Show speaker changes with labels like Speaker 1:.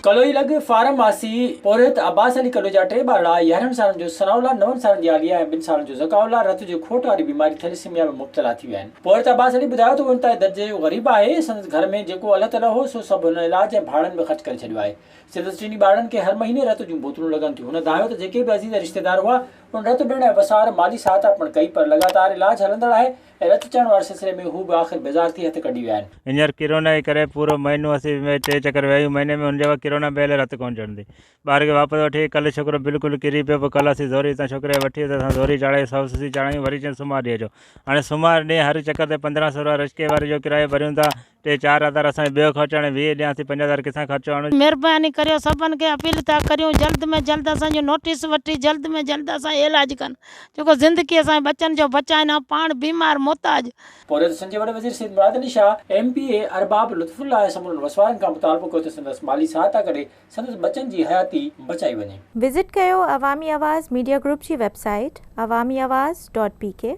Speaker 1: ڪلوئي لڳ فارم واسي پورهيت عباس علي ڪلوئي جا ٽي ٻارڙا 11 سالن جو ثناء الله، نون سالن جي عاليه ۽ ٻن سالن جو ذڪاء الله رت جي کوٽ واري بيماري ٿيليسيميا ۾ مبتلا ٿي ويا آهن. پورهيت عباس علي ٻڌايو ته هو انتهائي درجي جو غريب آهي، سندس گهر ۾ جيڪو الله تعاليٰ هو سو سڀ هن علاج ۽ ڀاڙن ۾ خرچ ڪري ڇڏيو آهي. سندس ٽنهي ٻارڙن کي هر مهيني رت جون بوتلون لڳن ٿيون. هن دانهيو ته جيڪي به عزيز ۽ رشتيدار هئا انهن رت ڏيڻ ۽ وسار مالي سهائتا پڻ ڪئي پر لڳاتار علاج هلندڙ آهي ۽ رت چڙهڻ واري سلسلي ۾ هو به آخر بيزار ٿي هٿ ڪڍي ويا آهن.
Speaker 2: هينئر ڪرونا جي ڪري پورو مهينو اسين ۾ ٽي چڪر ويا آهيون مهيني ۾ هن چيو ڪرونا بيل رت ڪونه چڙهندي ٻار کي واپس وٺي ڪلهه ڇوڪرو بلڪل ڪري پيو پوء ڪلهه اسين زوري هتان ڇوڪري کي وٺي اسان زوري چاڙهائي سو سسي چاڙهايون وري چين سومار ڏينهن اچو هاڻي سومار ڏينهن هر چڪر تي 15 سو روپيا رشڪي واري جو ڪرايو ڀريون ٿا ٽي چار هزار اسان جو ٻيو خرچ هاڻي 20 ڏيان ٿي 5000 ڪٿان خرچو آڻون.
Speaker 3: مھرباني ڪريو سڀن کي اپيل ٿا ڪريون جلد ۾ جلد اسان جو نوٽيس وٺي جلد ۾ جلد اسان جو علاج ڪن جيڪو زندگي اسان جي ٻچن جو بچائن آئون پاڻ بيمار محتاج.
Speaker 1: پورهيت سنڌ جي وڏي وزير Syed Murad Ali Shah, M P A Arbab Lutf Ullah ۽ سمورن وسوارن کان مطالبو ڪيو ته سندس مالي سهائتا ڪري سندس ٻچن جي حياتي بچائي وڃي.
Speaker 4: وزٽ ڪيو عوامي آواز ميڊيا گروپ جي website Awami Awaz dot P K.